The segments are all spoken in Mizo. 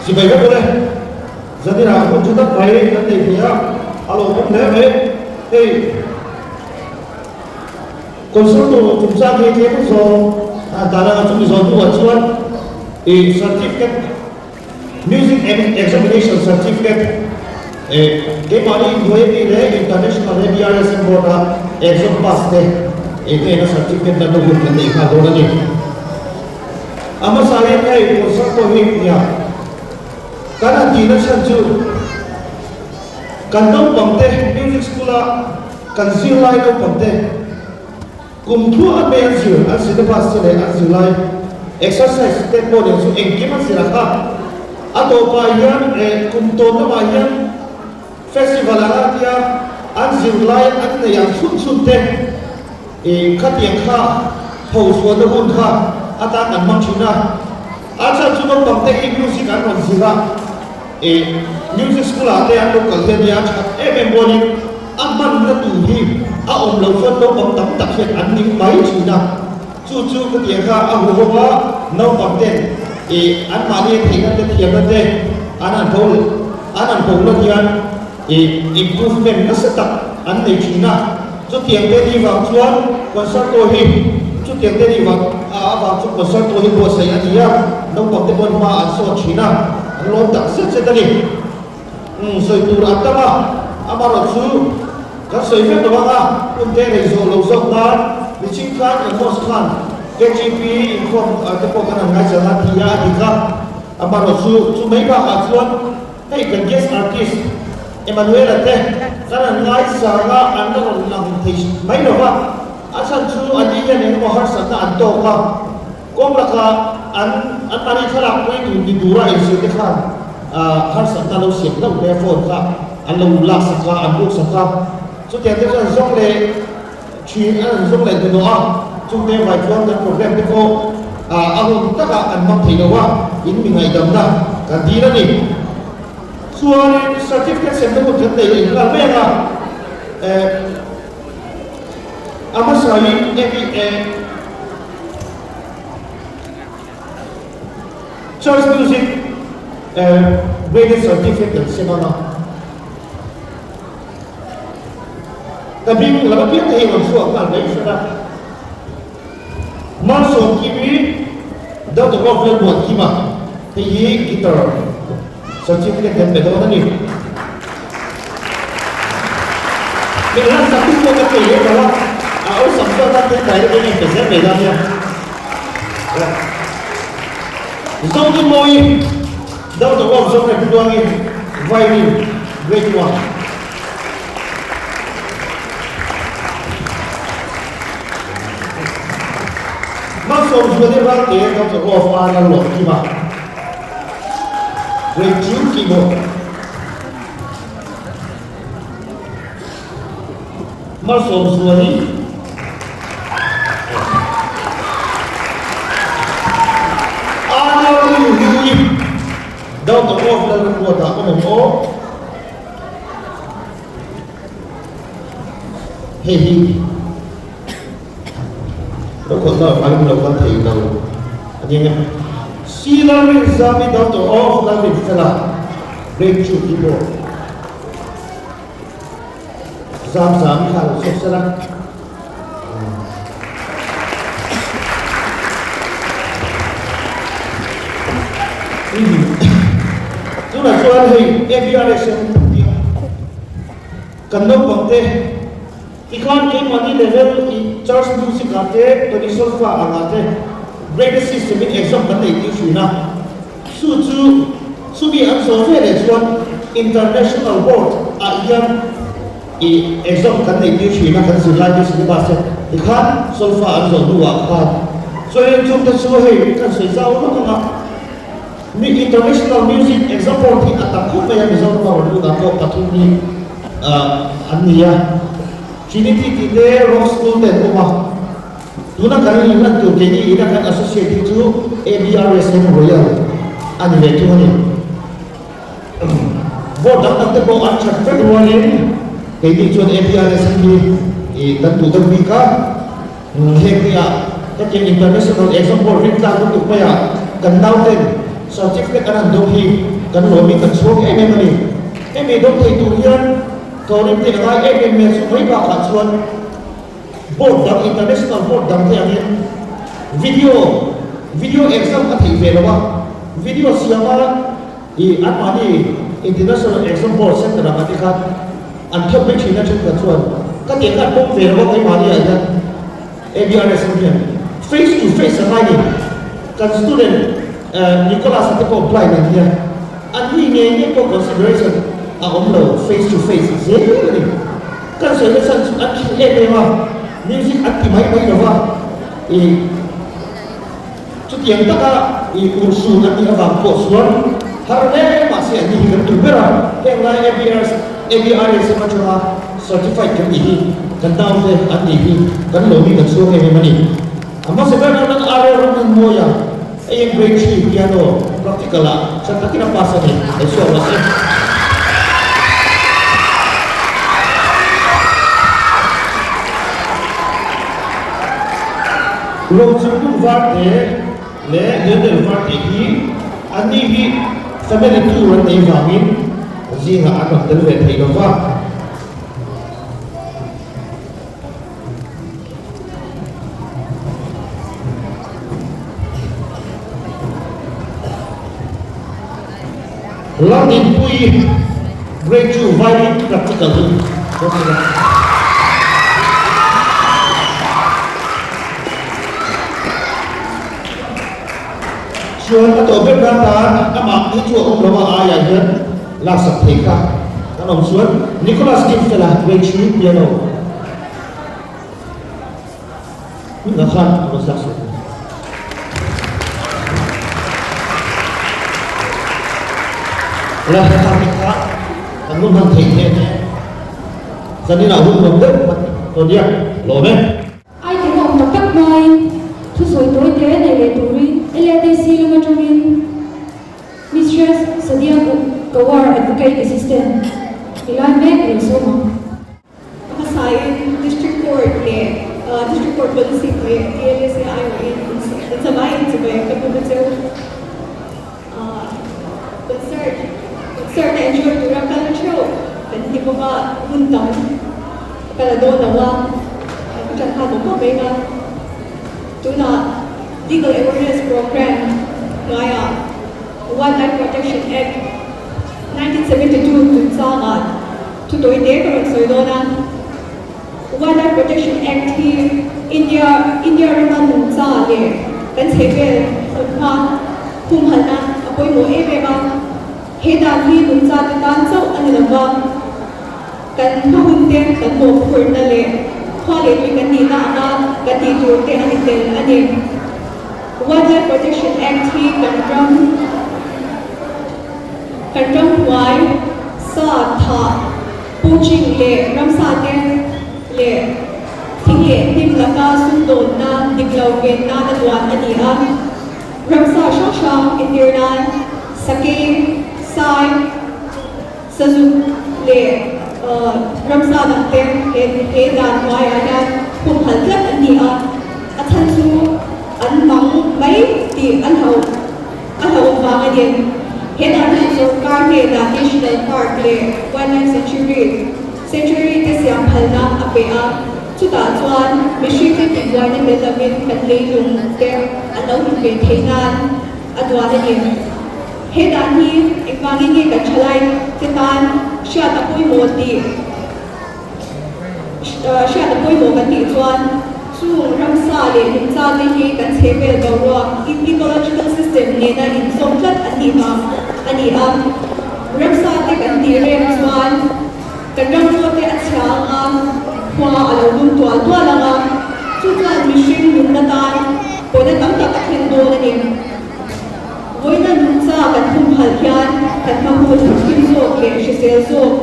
Chibai vek ule. Zaninah hun tha tak mai kan nei thei a, a lawmawm hle mai. Hei concerto chungchang hi tlem zawng dan anga chumi zawh hnuah chuan ih certificate music examination certificate eh keimahni inhnuai ami leh international ABRSM board a exam pass te eng eng a certificate lanna hun kan nei nghal dawn a ni. A hmasa hian hei concerto hi nia. Kan han tihna chhan chu kan naupangte music school a kan zirlai naupangte kum thu a hmel zir an syllabus te leh an zirlai exercise te pawh nen chu engkim an zir ang a. A tawpah hian eh kum tawn lamah hian festival anga tia an zirlai an nei ang chhun chhun te eh khatiang kha tho chhuahna hun kha atan kan hmang thin a. A chhan chu naupang te hi music an rawn zir a, eh music school ah te an lo kal hian nia that em em buanin a hmanna tur hi a awm loh chuan naupang tam tak hian an ning mai thin a, chu chu ka tih ang kha a huho a, naupang ten eh anmahni a theihna te thiamna te an han tho an han ho lat hian eh improvement nasa tak an nei thin a, chutiang te ni vang chuan concerto hi chutiang te ni vang a avang chu concerto hi buatsaih a ni a, naupang te pawn hma an sawn thin a, an lawm tak zet zet a ni. Umm sawi tur an tam a, amarawh chu kan sawi vek lo ang a, hun te rei zawh lo zawk nan Miching khan Amos khan KGP inkhawm te pawh kan han ngaihchal a ti a, a dik a, amarawh chu chu mai bakah chuan Hei kan guest artist Emmanuel-a te kan han ngaisang a, an la rawn lang thei mai lo va, a chhan chu an ni hian engemaw harsatna an tawk a, kawng laka an an mahni thlalak pui tur ni tura inzir te khan harsatna lo siam hlauh mai a, phone kha an lo lak sak a, an buk sak a, chutiang te chuan zawng leh thin an han zawng leh hnuhnawh a, chungte vai chuan kan program te pawh a hun takah kan hmang thei lo a, in mi ngaihdamna kan dil a ni. Chuanin certificate semna hun kan nei leh nghal mek a, eh a hmasain MEA Church Music eh graded certificate kan sem ang a. Ka hming lam apiang te hi rawn chhuak nghal mai hran a. Malsawm Kim hi Doctor of Lalmuan Kima hei hi guitar certificate kan pe dawn a ni. Min hlan sak tu pawh ka thei leh lo a, a awlsam zawk a thil direct in a pe zel mai dawn nia. Zonumawi Doctor of Zonet Tluangin violin grade one. Malsawm Zuali Ralte Doctor of Arna Lawmkima Grade 2 keyboard. Malsawm Zuali Arna Rinhlui Doctor of Lalramruata awm em aw? Hei hi lo khawlh na vangin lo kal thei lo a nia nge. Si Lalrinzami Doctor of Lalrinfela Grade 2 keyboard Zam zam kha lo chhuak sela. Tunah chuan hei ABRSM tih kan naupang te tikhan keimahni level i church music ah te Tony Solfa angah te graded system in exam kan nei tih thin a, chu chu chumi an zawh ve leh chuan international board ah hian I exam kan nei tir thin a, kan zirlai te syllabus te tikhan solfa an zawh hnuah khan chuan chungte chu hei kan sawi zau lawk ang a, mi international music exam board hi a tam khawp mai a, Mizoram a rawn lut ah pawh pathum hi an ni a, Trinity tih te Rock School te an awm a, tuna kan inlan tur keini ina kan associate hi chu ABRSM Royal a ni ve thung a ni. Vote dang dang te pawh an that vek rualin keini chuan APRSM hi ih kan duh deuh bik a, heng ni ah hetiang international exam board rin tlak lutuk maiah kan nauten certificate an han dawng hi. kan lawmin kan chhuak em em a ni. Hemi dawng thei tur hian Kaurim te a ngai em em mai a, chu mai bakah chuan board dang international board dang te angin video video exam a theih ve lo a, video siama ih anmahni international exam board center ah te khan an thawk mai thin a, thenkhat chuan ka tih khan pawm ve lo a keimahni ah hian. ABRS ho hian face to face a ngai ni. Kan student Nicholas a te pawh blind an nia, an ni ngei ngei pawh consideration a awm lo face to face zel a ni. Kan sawi nasa chu an thing em em a, music an ti mai mai lo va, ih chutiang taka ih urhsun an nih avang pawh chuan har hle mahse an ni hi kan duh ber a, heng lai ABRS ABRS atanga Certified kan nih hi kan naute an nih hi kan lo mi kan chhuak em em a ni. A hmasa ber nan an RL ram hmun mawi a, hei hian grade 3 piano practical ah tha takin a pass a ni, lo chhuak rawh se. Rochungkung Varte leh Lionel Varte hi anni hi family tour an nei vangin zingah an rawn tel ve thei lo va. Lalnunpuii Grade 2 Violin Practical hi dawn ila. Chuan a tawh ber nan tan amah hi chu a awm lo a aiah hian laksak thei kha kan awm chuan Nicholas Kimfela Grade 3 Piano Hmunah khan a rawn sak suh. La kha te kha kan hun hman theih theih ania. Zaninah hun nuam deuh hman tawh nia. Lawm e. Ai te awm tak tak hmain thusawi tawi te nei leh turin LADC lam atangin Mistress Sadia Kawar Advocate Assistant ti lai mek i lo sawm ang. A hmasain District Court leh District Court Policy hnuaiah TLSA aiawhin insamaiin chibai ka hmu cheu. Concert concert a enjoy tura kal theuh kan ti bawk a, hun tam ka la dawn lo a, ka ṭan nghal bawk bawk mai a. Tunah Legal Awareness Programme hnuaiah Wildlife Protection Act 1972 chungchangah Thu tawi te ka rawn sawi dawn a, Wildlife Protection Act hi India India rama nungcha leh kan chhehvel hmunhma humhalhna a pawimawh em em a. He dan hi nungcha te tan chauh a ni lo va, kan hma hun te kan mawhphurhna leh khua leh tui kan nihna anga kan tih tur te a ni tel a ni. Wildlife Protection Act hi kan ram Kan ramhnuai, sa, thah, poaching leh ramsa te leh thing leh hnim laka sumdawnna dik lo ven nana duan a ni a. Ramsa hrang hrang entir nan sakei, sai, sazuk leh ramsa dang te he dan hnuaiah hian humhalh tlat an ni a. A chhan chu an mang mai tih an hlauh. A hlauhawm vang a ni. He dan hi sawrkar hnenah National Park leh Wildlife Sanctuary Sanctuary te siam phalna a pe a, chutah chuan mihringte tihbuaina tel lovin kan leilung te an lo hmu ve theih nan a duan a ni. He dan hi engvangin nge kan thalai te tan hriat a pawimawh tih Hriat a pawimawh kan tih chuan chung ramsa leh nungcha te hi kan chhehvel boruak, ecological system, nena inzawm tlat an nih vang a ni a. Ramsa te kan tih rem chuan kan ramngaw te a chhia ang a, khua a lo lum tual tual ang a, chu chuan mihring nunna tan pawina tam tak a thlen dawn a ni. Vawiina nungcha kan humhalh hian kan hma hun him zawk leh hrisel zawk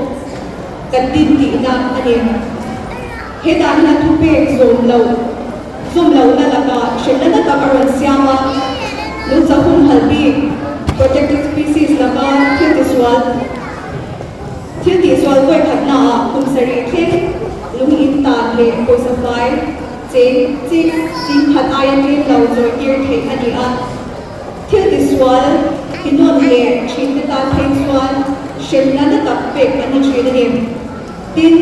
Kan din tihna a ni. Hetah hian thupek zawm loh, zawm lohna lakah hremna na tak a rawn siam a, nungcha humhalh bik, protected species, laka thil tisual, thil tihsual vawikhatnaah kum sarih thleng lung in tan leh pawisa fai cheng chik singkhat aia tlem lo chawitir theih a ni a. Thil tisual tinawn leh thinte tan phei. hremna na tak pek an ni thin a ni. Tin,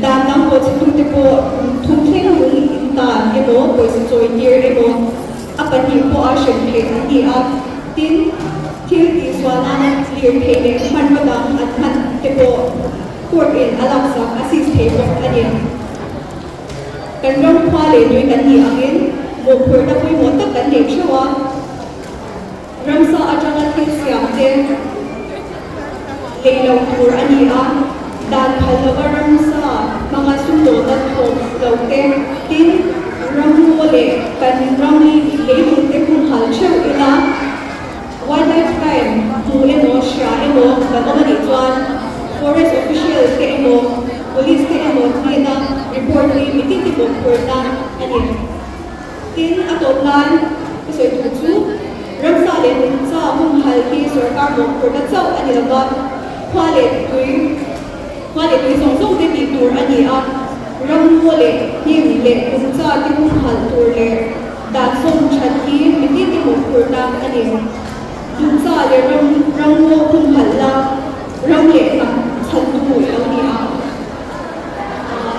dan dang pawh chhetute pawh kum thum thleng lung in tan emaw, pawisa chawi tir emaw a pahnih pawha hrem theih an ni a. Tin, thil tihsual nana lir theih leh hmanraw dang an hman te pawh court in a laksak a seize thei bawk a ni. Kan ram khua leh tui kan nih angin mawhphurhna pawimawh tak kan nei theuh a. Ramsa atanga thil siam te lei lo tur a ni a, dan phal lova ramsa hmanga sumdawlna thawk lo te, tin, ramngaw leh kan ram leilung te humhal theuh ila wildlife crime hmu emaw hria emaw kan awm a nih chuan forest official te emaw police te emaw hnena report hi mitin te mawhphurhna a ni. Tin, a tawp nan ka sawi tur chu ramsa leh nungcha humhal hi sorkar mawhphurhna chauh a ni lo va, khua leh tui khua leh tui zawng zawng te tih tur a ni a, ramngaw leh hnim leh nungcha te humhal tur leh dan sawm that hi mitin te mawhphurhna a ni. Nungcha leh ram ramngaw humhal la ram leh hnam chhantu i lo ni ang.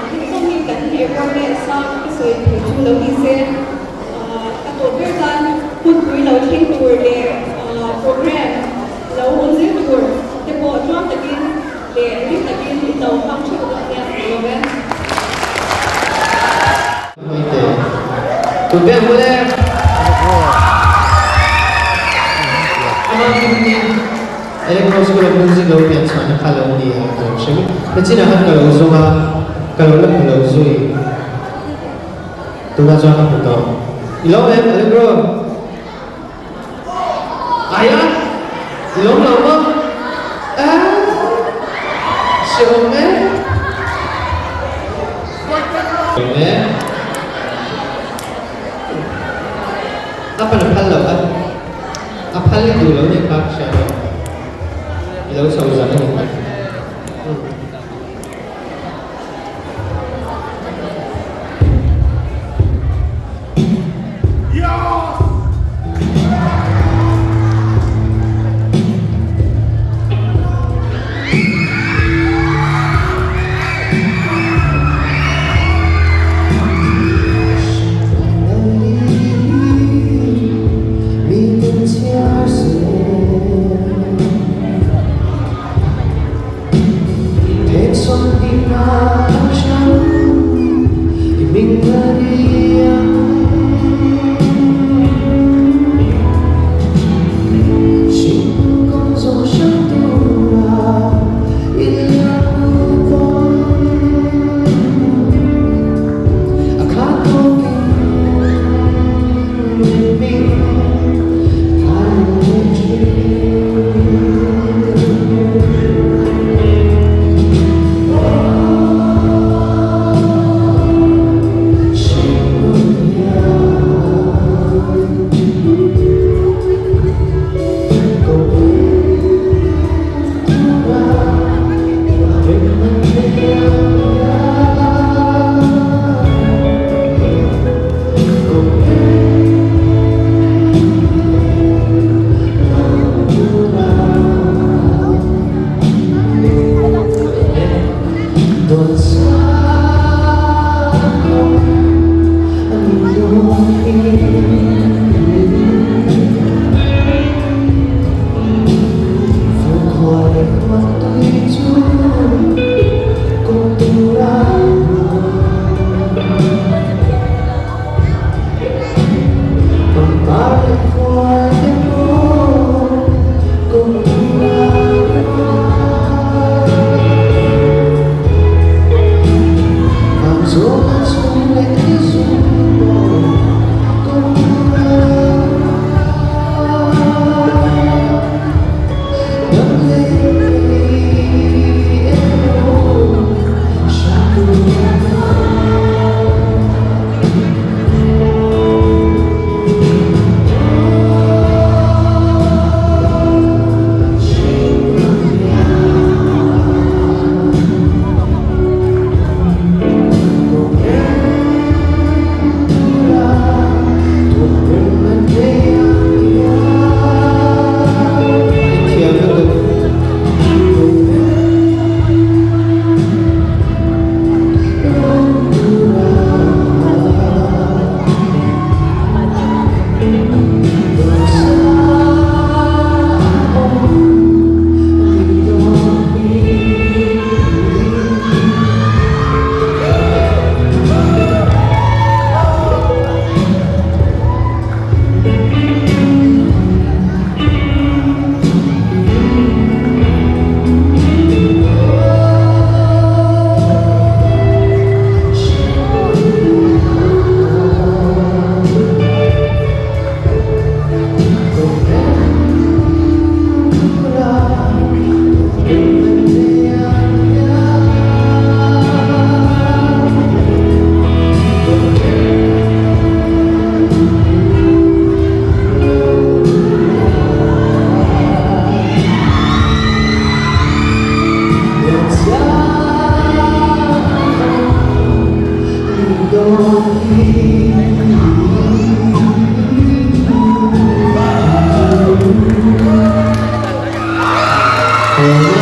Thingzawng hi kan awareness a ka sawi thei chu lo ni se, a tawp ber tan hunpui lo thleng tur leh program lo awm zel tur te pawh tluang takin leh ring takin in lo hmang theuh dawn nia ka lawm e. Electro School of Music lo pian chhuahna kha lo ni a ka lo hre mai. Nachinah khan ka lo zawng a, ka lo la hmu lo zui. Tunah chuan ka hmu tawh. I lawm em Allegro? Aia? I lawm lo maw? Aaa! Hreawm e. Lawm e. A pan a phal lo a. A phal i duh lo nih kha hria rawh. I lo chho zan a ni kha. Awle.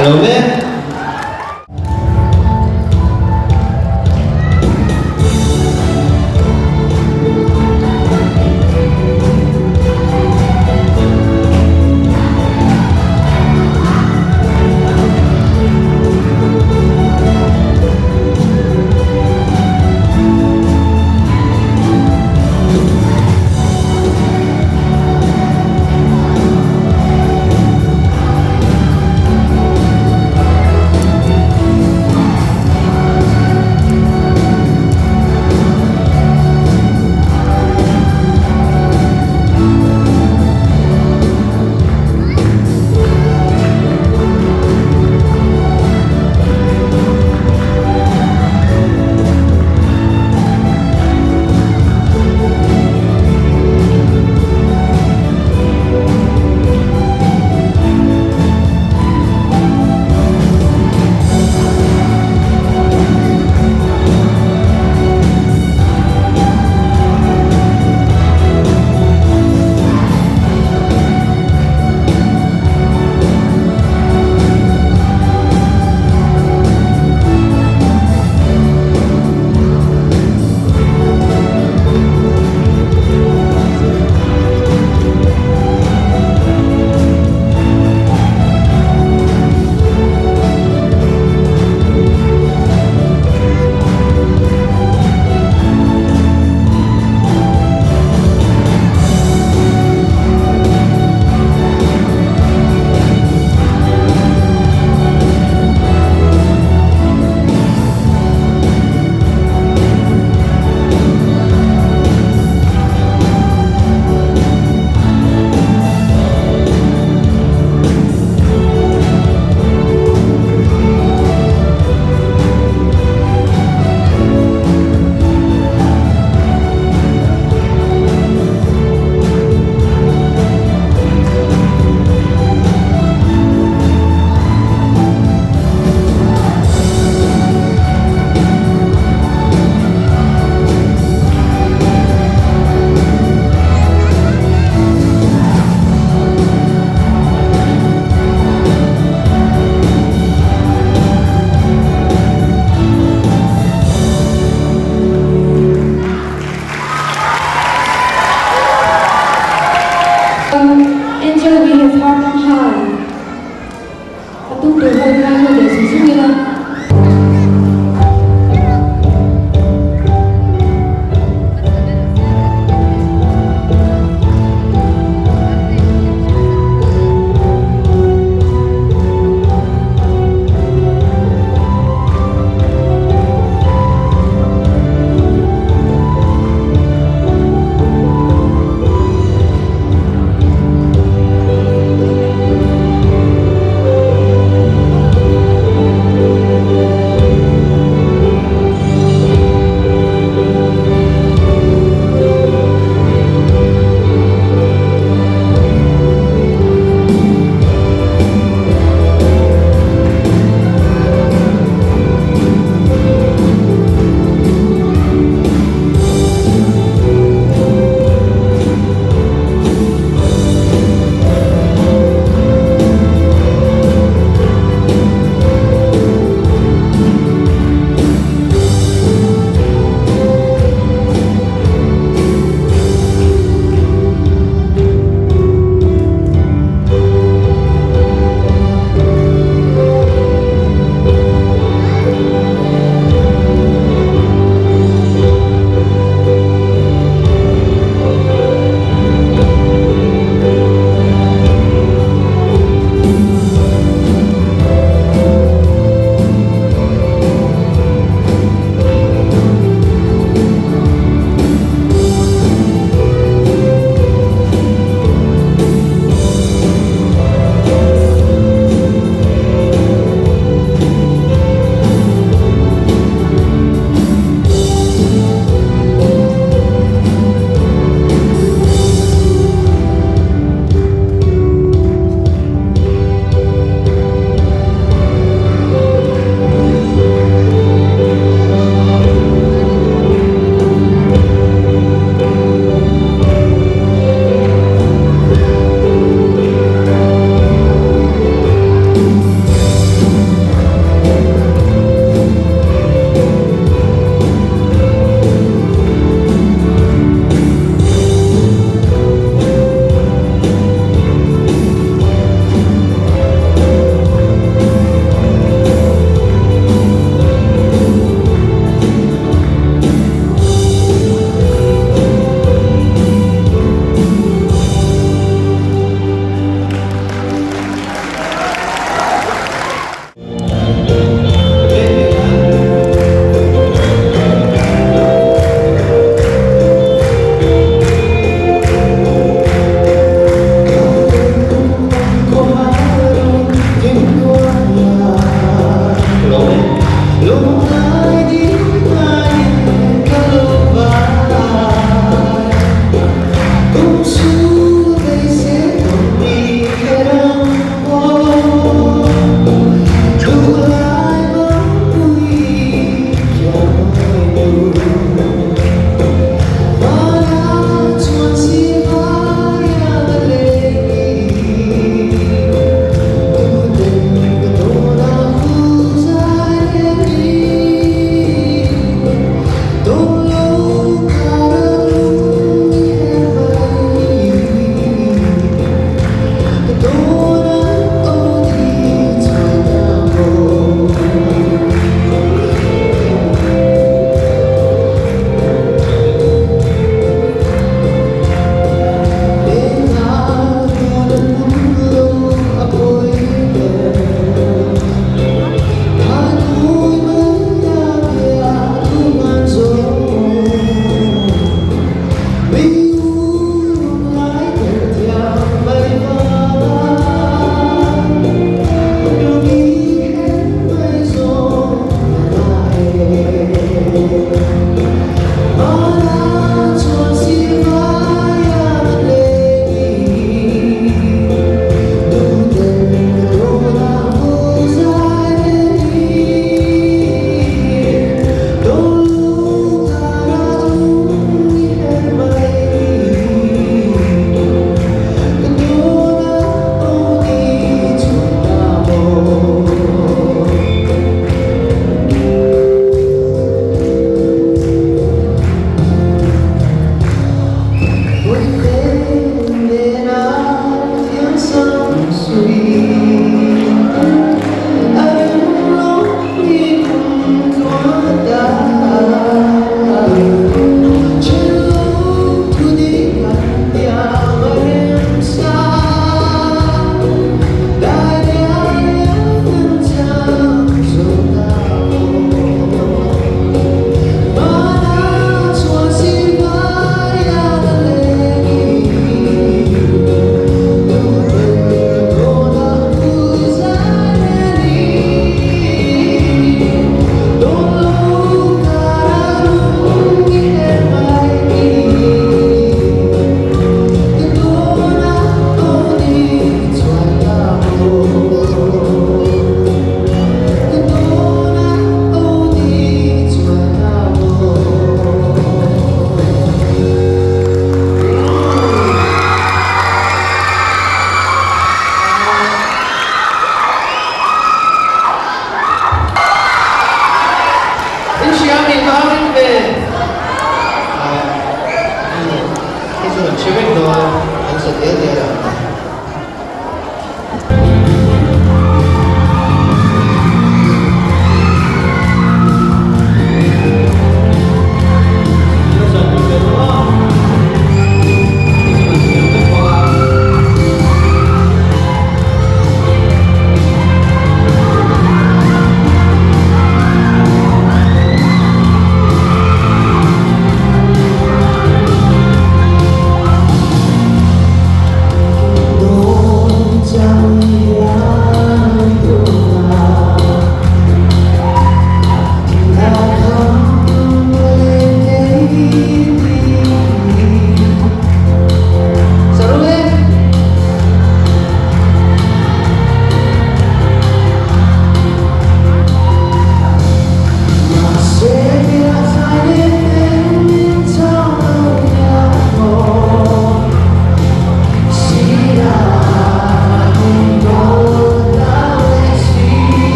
Ka lawm e.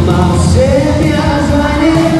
Mahse biazaine.